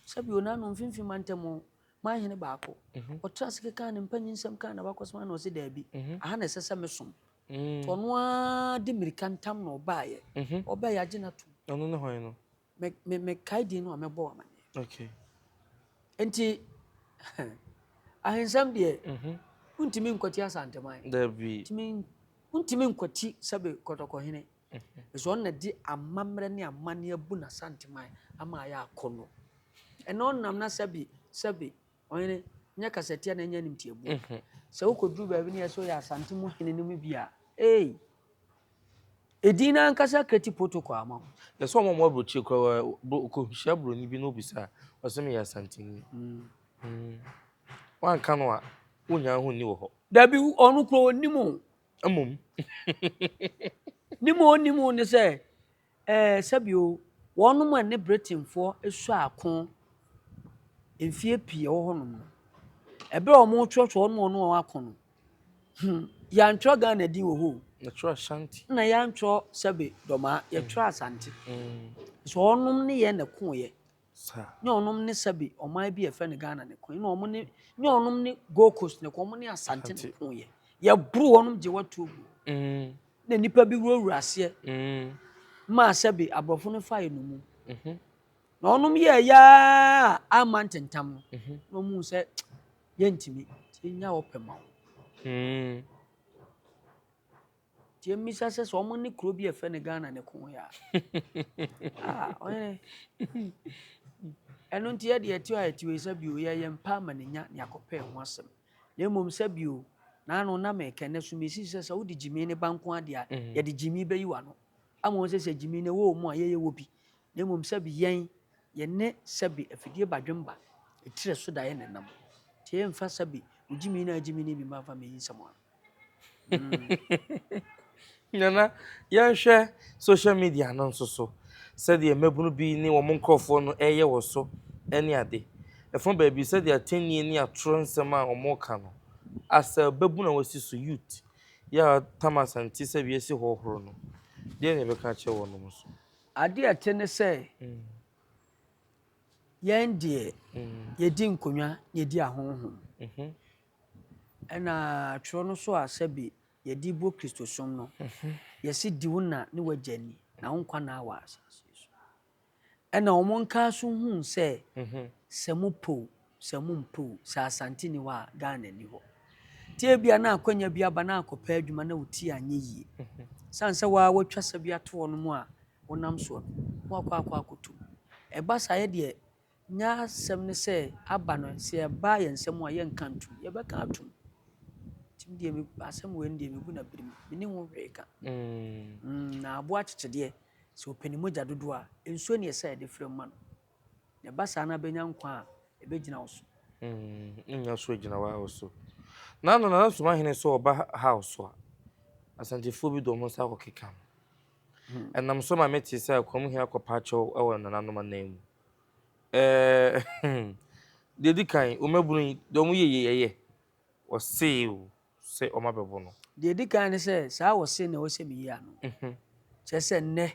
Sɛbi onano mfimfini mantam manhene baako. Ɔtra ase kekaa ne mpanyinsɛm kaa n'abakɔsɛm ana ɔse daabi. Aha na ɛsɛ sɛ mesom. Nti ɔno ara de mmirika ntam na ɔbaeɛ. Ɔbaeɛ agye no atom. Ɔno ne hwan no? Me me mekae din no a mɛbɔ wo amanneɛ. Okay. Nti ahensɛm deɛ wontumi nkwati Asanteman. Dabi. Ntumi wontumi nkwati sɛbe Kɔtɔkɔhene. Ɛsɛ ɔno na de amammerɛ ne amanneɛ abu n'Asanteman ama ayɛ akɔnnɔ. Ɛnna ɔnam na sɛbe sɛbe ɔhene nyɛ kasatia na ɛnyɛ animtiabuo. Sɛ wokɔduru baabi ne yɛ sɛ ɔyɛ Asante mu hene no mu bi a, ei! Edin no ankasa create protocol ama wo. Na sɛ wɔn a wɔwɔ aburokyire koraa wɔ ɔkɔhyia buroni bi na ɔbisa a, ɔsɛ meyɛ Asanteni. Mm. Wanka no a, wonnya ho nni wɔ hɔ. Dabi, ɔno koraa ɔnnim o. Mmom. Nim a ɔnnim o ne sɛ, ɛɛ sɛbi o, wɔnom a ne Britainfoɔ sua ako mfeɛ pii ɛwɔ hɔnom no, ɛberɛ a wɔretwerɛtwerɛ wɔnom a wɔne wɔn ako no, Hmm, yɛantwerɛ Ghana din wɔ hɔ o. Yɛtwerɛ Ashanti. Na yɛantwerɛ sɛbe Dɔmaa, yɛtwerɛ Asante. So ɔnom ne yɛn na ɛkoeɛ. Nyɛ ɔnom ne sɛbe ɔman bi a yɛfrɛ no Ghana na ɛkoeɛ. Na ɔmo ne, nyɛ ɔnom ne Gold Coast na ɛkoeɛ, ɔmo ne Asante na ɛkoeɛ. Yɛboro wɔnom gye watuo gu hɔ. Na nnipa bi wurawura aseɛ maa sɛbe aborɔfo no faa yɛn nnommum. Na ɔnom yɛɛ yaa a amma ntentam no, na ɔmo hu sɛ Yɛntumi, nti yɛnya ɔpɛ ma wo. Hmm. Nti yɛmmisa sɛ sɛ wɔn ne kuro bi a ɛfɛ ne Ghana ne ko yɛ a. Ah, ɔhene. Ɛno nti yɛde yɛte hɔ a yɛte wei sɛ bio yɛyɛ mpa ama ne nya ne akɔpɛ ho asɛm. Na mmom sɛ bio n'ano na mɛkɛ ne so mesi sɛ sɛ wode gyimi ne ba nko adeɛ a mm. yɛde gyimi bɛyi w'ano. Ama wɔn sɛ sɛ gyimi ne wɔ mu a yɛyɛ wɔ bi. Na mmom sɛbi yɛn, yɛne sɛbi afidie badwemba, etire so daeɛ na ɛnam. Nti yɛmfa sɛbi wo gyimi no a gyimi no bi mma mfa mmɛyi nsɛm ano. Mm. Nana, yɛnhwɛ social media no nso so, sɛdeɛ mmabunu bi ne wɔn nkurɔfoɔ no reyɛ wɔ so ne ade. Ɛfa baabi sɛdeɛ atɛnnie ne atorɔ nsɛm a wɔreka no, asɛ babunu a wɔasi so, youth, yɛ a tam asante sɛ wiase hɔhoro no, deɛ na yɛbɛka akyerɛ wɔnom nso? Ade a ɛte ne sɛ, yɛn deɛ yɛdi nkonnwa na yɛdi ahonhom. Ɛna twerɛ no so a sɛbe yɛde bɔ Kristosom no, yɛse di wo na ne w'agya ni, na wo nkwa nna wɔ asase so. Ɛna wɔn nkaa so huu sɛ, sɛ mopɛ o, sɛ mompɛ o, sɛ Asante ni hɔ a, Ghana ni hɔ. Nti ebia na akwanya bi aba na akɔpɛ adwuma na wo ti anyɛ yie. Sane sɛ wo ara woatwa sa bi ato hɔ nom a wonam soɔ no, na wakɔ akɔ akɔto mu. Ɛba saa yɛ deɛ, nyɛ asɛm ne sɛ aba no, sɛ ɛba yɛn nsam a yɛnka ntom, yɛbɛka atom. Nti me deɛ me asɛm wei no deɛ megu no abirim, menni ho hwee ka. Mm, na aboa kyekyedeɛ, sɛ ɔpɛ ne mogya dodoɔ a, nsuo ne ɛsɛ a yɛde frɛ mu ma no. Na ɛba saa na bɛnya nkwa a, ɛbɛgyina wo so. Mm, nnya so agyina wo so. Na na Nana Sumahene sɛ ɔba house a, Asantefoɔ bi de wɔn nsa akɔkeka no. Hmm. Ɛnam so ma mete sɛ Akwamuhene akɔpa akyɛw wɔ nananom anan mu. Ɛɛ, deɛ di kan, wɔn abunu yi, deɛ wɔn yɛ yɛ yɛ, wɔsee o. sɛ wɔabɛbɔ no. Deɛ ɛdi kan ne sɛ, saa ɔse na ɛwɔ sɛ meyi ano. Kyerɛ sɛ nnɛ,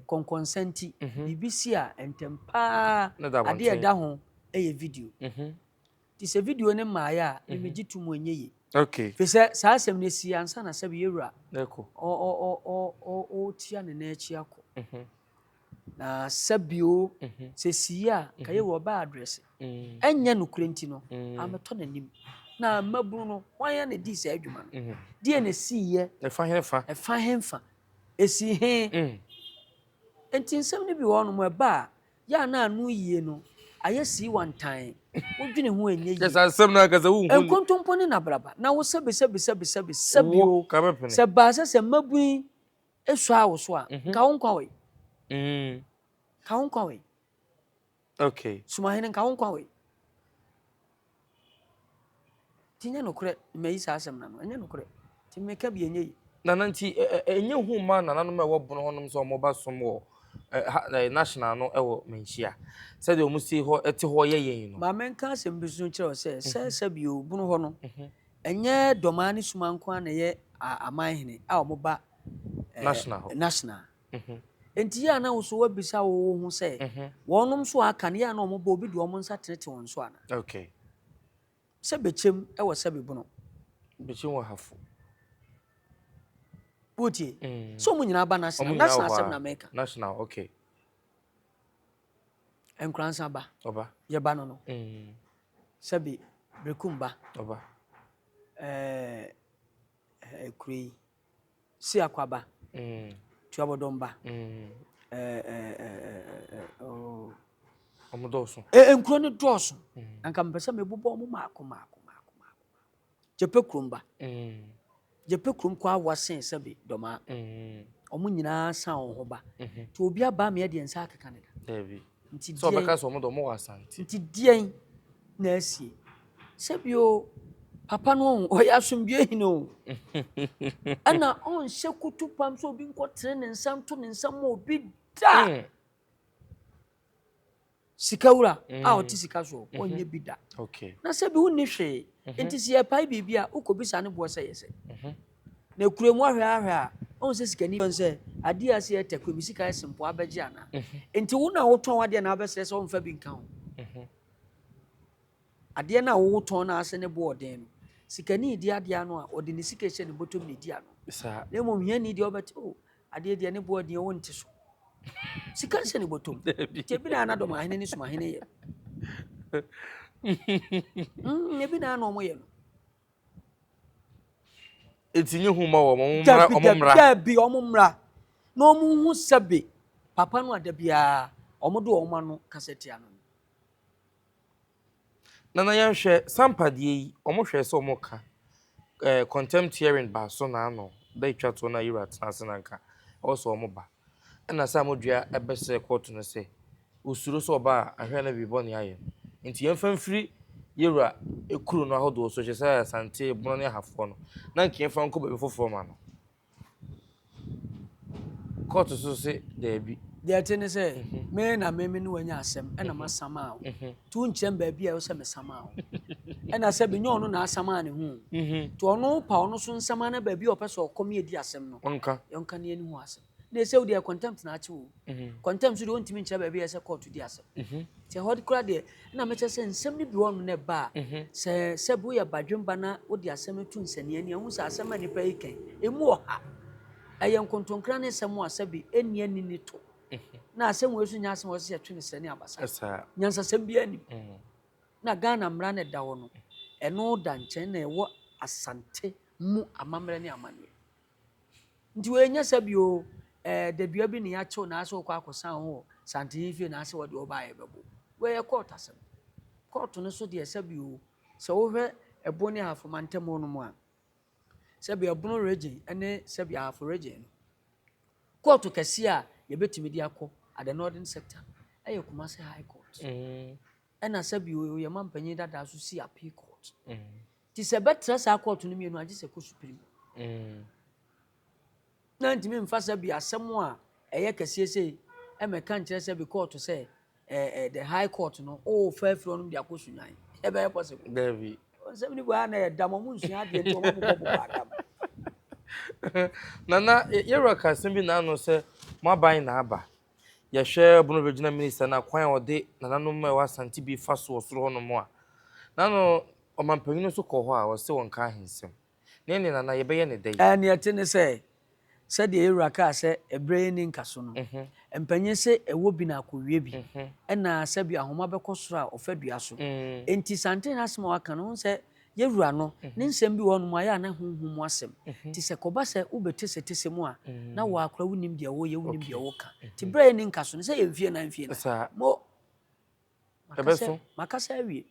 kɔnkɔnsa nti, biribi si a, ntɛm pa ara adeɛ a ɛda ho yɛ video. Nti sɛ video no mmaeɛ a, me megye to mu ɛnyɛ yie. Firi sɛ saa asɛm no ɛsii ansa na sɛbe yɛwura ɔretia ne nan akyi akɔ. Na sɛ bio, sɛ sii a, nka yɛ wɔ ɔbɛ address. Ɛnyɛ nokorɛ nti no, amɛtɔ n'anim. Na mmabunu no, hwan na ɛdii saa adwuma no? Deɛ na ɛsiiɛ? Ɛfa hefa? Ɛfa hefa? Ɛsii he? Nti nsɛm no bi wɔ hɔnom, ɛba a, yɛ a na ano yie no, ayɛ sii wantan. Wodwene ho a ɛnyɛ yie. Kyɛ sɛ asɛm no ankasa wonhu. Nkontompo ne nabraba. Na wo sɛbe sɛbe sɛbe sɛbe sɛbe o, sɛ ɛbaa sɛ sɛ mmabunu yi Esuaa wo so a, mhm. nka wo nkwa wɔ yi. Mm. Nka wo nkwa wɔ yi. Okay. Sumahene nka wo nkwa wɔ yi. Ti nyɛ nokorɛ mmayi saa asɛm na no ɛnyɛ nokorɛ. Ti mmeka bi ɛnyɛ yi. Nana nti ɛnyɛ hu ma nananom a ɛwɔ bono hɔnom sɛ wɔba som wɔ national no wɔ Manhyia sɛdeɛ wɔn si hɔ te hɔ yɛ yɛn no. Maame nka asɛm bi so kyerɛ sɛ sɛ sɛ bio bono hɔ no mhm. Ɛnyɛ Dɔmaa ne Suma nko ara na ɛyɛ aman hene a wɔba National hɔ. National. Enti yɛ a na wo so woabisa wo ho sɛ, wɔnom nso a aka no, yɛ a na wɔbɔ obi de wɔn nsa tenetene wɔn so anaa? Okay. Sɛ bɛkyɛm wɔ sɛbe bono. Bɛkyɛm wɔ hafo. Wotie? Sɛ wɔn nyinaa ba national. National asɛm na meka. National, okay. Nkoransa ba. Ɔba. Yɛba no no. Sɛbe Berekum ba. Ɔba. Ɛɛ kuro yi. Siakwa ba. Tuabɔdɔm ba. Ɛɛ ɛɛ oh. Wɔn dɔɔso. Nkuro no dɔɔso. Anka mepɛ sɛ mebobɔ wɔn maako maako maako maako. Gyepe kurom ba. Gyepe kurom kɔ awa sen sɛbe dɔmaa. Wɔn nyinaa san wɔn ho ba. Nti obi aba ama yɛde yɛn nsa akeka ne da. Dabi. Nti Sɛ ɔbɛka deɛn sɛ wɔn de wɔn wɔ Asante. nti deɛn na asie? Sɛbio papa no ɔho ɔyɛ asomdwoe hene o. Ɛna ɔnhyɛ kutu pam sɛ obi nkɔtene ne nsa nto ne nsa ma obi da. Sikawura a ɔte sika soɔ, ɔnyɛ bi da. Na sɛ bi wonni hwee, nti sɛ yɛpae biribi a, wokɔbisa ne boɔ sɛ yɛ sɛ. Na kura mu ahwɛ ahwɛ a, ɔhu sɛ sikani bɛn sɛ adeɛ a sɛ yɛtɛ kura mi sika yɛ sempo abɛgye anaa. Nti wo na wotɔn adeɛ na abɛsrɛ sɛ ɔmfa bi nka ho. Adeɛ no a wotɔn no ase ne boɔ ɔden no, sikani di adeɛ ano a, ɔde ne sika hyɛ ne bɔtɔm na ɛdi ano. Na mmom hiani deɛ ɔbɛte, oh, adeɛ deɛ ne boɔ deɛ wonte so. Sika nhyɛ ne bɔtɔm. Nti ebi na anadɔm ahene ne sumahene yɛ. Ebi na ana ɔmo yɛ no. Eti nye hu ma wɔn, ɔmo mmra, ɔmo mmra. Dabi, ɔmo mmra. Na ɔmo hu sɛbe papa no a da biara ɔmo de ɔmo ano kasa tia no. Nana yɛnhwɛ, Sampa deɛ yi, ɔmo hwɛɛ sɛ ɔmo ka eh, contempt hearing baa so naano da etwa toɔ no a Yewura tena ase na nka ɛwɔ sɛ ɔmo ba. Ɛna Saamodua bɛsrɛɛ kɔɔto no sɛ osuro sɛ ɔba a ahwɛ a na biribi bɔne ayɛ no. Nti yɛmfa mfiri Yewura kuro no ahodoɔ so, kyerɛ sɛ Asante, Bono ne Ahafoɔ no, na nka yɛmfa nkɔ baabi foforɔ ma no. Kɔɔto so se daabi. Deɛ ɛte ne sɛ, me na me me ne wo anya asɛm ɛna masamaa wo. Nti wonkyerɛ me baabi a ɛwɔ sɛ mesamaa wo. Ɛna sɛ menyɛ ɔno na asamaa ne ho. Nti ɔno pa ɔno so nsamaa na baabi a ɔpɛ sɛ ɔkɔ me adi asɛm no. Ɔnka. Yɛnka ne yɛni ho asɛm. Na ɛsɛ wo deɛ contempt na akye wo. Contempt so deɛ ɔntumi nkyerɛ baabi a ɛsɛ kɔɔto di asɛm. Nti ɛhɔ koraa deɛ ɛna mekyerɛ sɛ nsɛm no bi wɔ no na ɛba a sɛ sɛ bi woyɛ badwemba na wode asɛm no to nsania ani a wohu sɛ asɛm a nipa yi kan ɛmu ɔha. Ɛyɛ nkontonkra ne nsɛm a sɛbi ɛnni ani ne to. Na asɛm wei nso nyɛ asɛm a wɔsɛ yɛtwe no srɛ ne abasa. Nyansasɛm biara nnim. Na Ghana mmara no ɛda hɔ no, ɛno da nkyɛn na ɛwɔ Asante mu amammerɛ ne amanneɛ. Nti wei nyɛ sɛ bio ɛɛ dadua bi na yɛakyew na asɛ wokɔ akɔsan ho wɔ Santehene fie na asɛ wɔde wo ba a yɛbɛbo. Wei yɛ kɔɔto asɛm. Kɔɔto no so deɛ sɛ bio sɛ wohwɛ Ɛbo ne Ahafo mantam hɔ nom a, sɛbi Ɛbono region ne sɛbi Ahafo region no, kɔɔto kɛseɛ a yɛbɛtumi de akɔ at the northern sector ɛyɛ Kumasi High Court. Ɛna sɛbi yɛ mampanyin dadaa so si appeal court. Nti sɛ ɛbɛtra saa kɔɔto no mmienu a, gye sɛ ɛkɔ supreme. Na ntumi mfa sɛ bi asɛm a ɛyɛ kɛseɛ sei ɛmɛka nkyerɛ sɛ bi kɔɔto sɛ ɛɛ the high court no o fa afiri ɔnom de akɔ sunyan. Ɛbɛyɛ possible? Dabi. Nsɛm no bi wɔ ha na ɛyɛ dam, ɔmo nsua adeɛ nti ɔmo abobɔ bobɔ adam. Nana, yɛwura ka asɛm bi n'ano sɛ mo aban na aba. Yɛhwɛ Bono Regional Minister no a kwan a ɔde nananom a ɛwɔ Asante bi fa so wɔ soro hɔnom a, n'ano ɔmanpanyin no nso kɔ hɔ a ɔse wɔnka ahensɛm. Na ɛnneɛ Nana yɛbɛyɛ no dɛn? Ɛɛ nea ɛte ne sɛ, sɛdeɛ yɛn wura kaa sɛ ɛberɛ yi nni nkaso no, mpanyin se ɛwɔ bi na akɔwie bi, ɛna sɛbi ahoma bɛkɔ soro a ɔfa dua so. Enti Santene asɛm a waka no, wohu sɛ Yɛn Wura no, ne nsɛm bi wɔ hɔnom a ɛyɛ a na honhom mu asɛm. Nti sɛ ɛkɔba sɛ wobɛtesetese mu a, na wo ara koraa wonnim deɛ woreyɛ, wonnim deɛ woreka. Nti berɛ a yɛnni nkaso no, sɛ yɛ mfie nan mfie nan. Mo, makasa, makasa awie.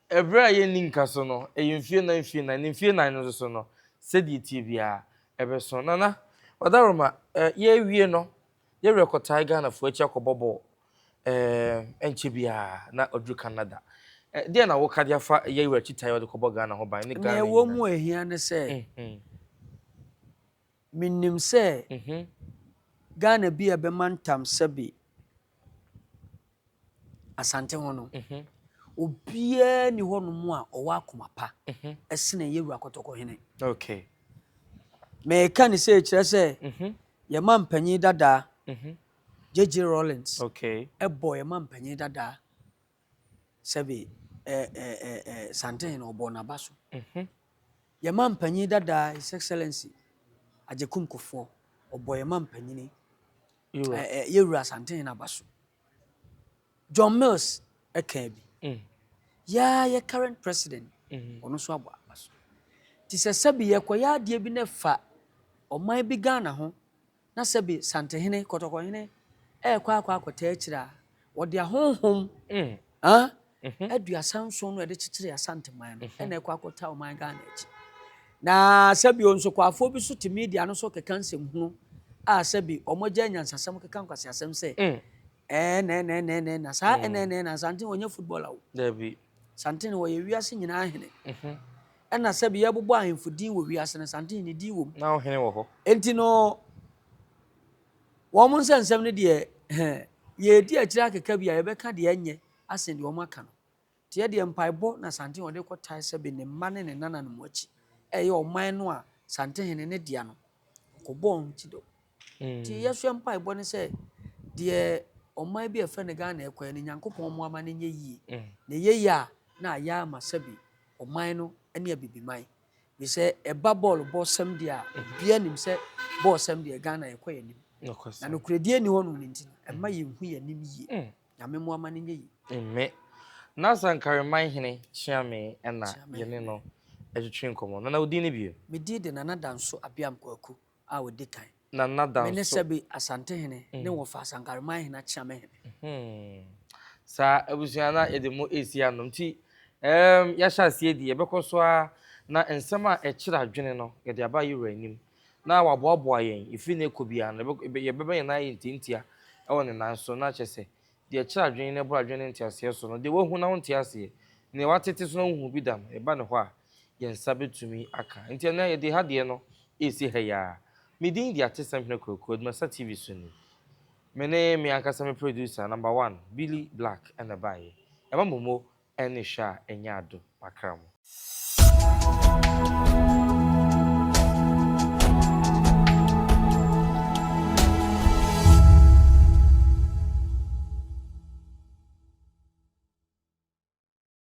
Ɛberɛ a yɛnni nkaso no, ɛyɛ mfie nan mfie nan, na mfie nan no nso so no, sɛdeɛ ɛteɛ biara, ɛbɛso. Nana, Ɔdaroma, yɛrewie no, Yɛ werɛ kɔtae Ghanafoɔ akyi akɔbɔ bɔɔl ɛɛ ɛnkyɛ biara na ɔduru Canada. Deɛ na woka de afa yɛ werɛ akyi tae a ɔde kɔbɔ Ghana ho ban ne Ghana Nea ɛwɔ mu a ɛhia ne sɛ, menim sɛ Ghana bi a ɛbɛma ntam sɛbe Asante ho no, obiara nni hɔnom a ɔwɔ akoma pa sene yɛn wura Kɔtɔkɔhene. Okay. Meka ne sɛ kyerɛ sɛ yɛn mampanyin dadaa JJ Rawlings okay. ɛbɔ yɛn mampanyin dadaa sɛbe ɛɛ ɛɛ ɛɛ Santehene ɔbɔ n'aba so. Yɛn mampanyin dadaa His Excellency Agyekum Kufuor ɔbɔ yɛn mampanyini Yɛwura Asantehene aba so. John Mills kaa bi. Mm. Yɛa yɛ current president, mm. ɔno nso abɔ aba so. Nti sɛ sɛbi yɛkɔyɛ adeɛ bi na ɛfa ɔman bi Ghana ho na sɛbi Santehene, Kɔtɔkɔhene ɛrekɔ akɔ akɔtaa akyire a, wɔde ahonhom mm. ah, 37 no a yɛde kyekyeree Asanteman no na ɛkɔ akɔtaa ɔman Ghana akyi. Na sɛbi o nsokwafoɔ bi so te media no so keka nsɛmhunu a sɛbi wɔn agya anyansasɛm keka nkwaseasɛm sɛ Mm. ɛɛnɛɛnɛɛnɛɛ na saa ɛnɛɛnɛɛ na Asantehene ɔnyɛ footballer o. Dabi. Santehene ɔyɛ wiase nyinaa hene. Ɛna sɛbi yɛbobɔ ahemfo din wɔ wiase no Santehene ne din wɔ mu. Na ɔhene wɔ hɔ. Enti no wɔn nsɛnsɛm no deɛ yɛredi akyire akeka bi a yɛbɛka deɛ ɛnyɛ asen deɛ wɔn aka no. Nti yɛ deɛ mpaebɔ na Santehene ɔde kɔtae sɛbe ne mma ne ne nananom akyi ɛyɛ ɔman no a Santehene ne dea no ɔkɔbɔɔ ho kyidɔm. Nti yɛsoɛ mpaebɔ ne sɛ deɛ ɔman bi a ɛfrɛ no Ghana ɛkɔɛ no Nyankopɔn mmoa ma no nyɛ yie. Na ɛyɛ yie a na ayɛ ama sɛbe ɔman no ne abibiman. Firi sɛ ɛba bɔɔlo bɔ sɛm deɛ a obiara nim sɛ bɔɔl sɛm deɛ Ghana yɛkɔ yɛn anim. Na nokorɛdie nni hɔ nom no nti no ɛmma yɛnhu yɛn anim yie. Nyame mmoa ma no nyɛ yie. Amen. Nasa Nkariman hene Kyeame na yɛne no twetwe nkɔmmɔ. Nana wo din ne bio? Me din de Nana Danso Abiam Kwaku a ɔdi kan. Nana Danso. Me ne Sɛbi Asantehene ne Wɔfa Asankariman hene Akyeame hene. Saa abusua na yɛde mo resi ano nti um, yɛahyɛ aseɛ di yɛbɛkɔ so ara na nsɛm a ɛkyerɛ adwene no yɛde aba yɛwura anim na waboaboa yɛn ɛfiri ne ɛkɔ biara no yɛbɛbɛ yɛn nan ayɛ ntiantia ɛwɔ ne nan so na kyerɛ sɛ deɛ ɛkyerɛ adwene na ɛboro adwene ne nteaseɛ so no deɛ wahu na wonte aseɛ deɛ watete so na wonhu bi da no ɛba ne hɔ a yɛn nsa bɛtumi aka nti ɛnɛ yɛde ha deɛ no ɛresi ha yi ara me din de Atesɛm Hene Kwaku Adumasa TV so ni me ne me ankasa me producer number one Billy Black ɛna baeɛ ɛma momo ɛne hwɛ a ɛnyɛ ado makra mo.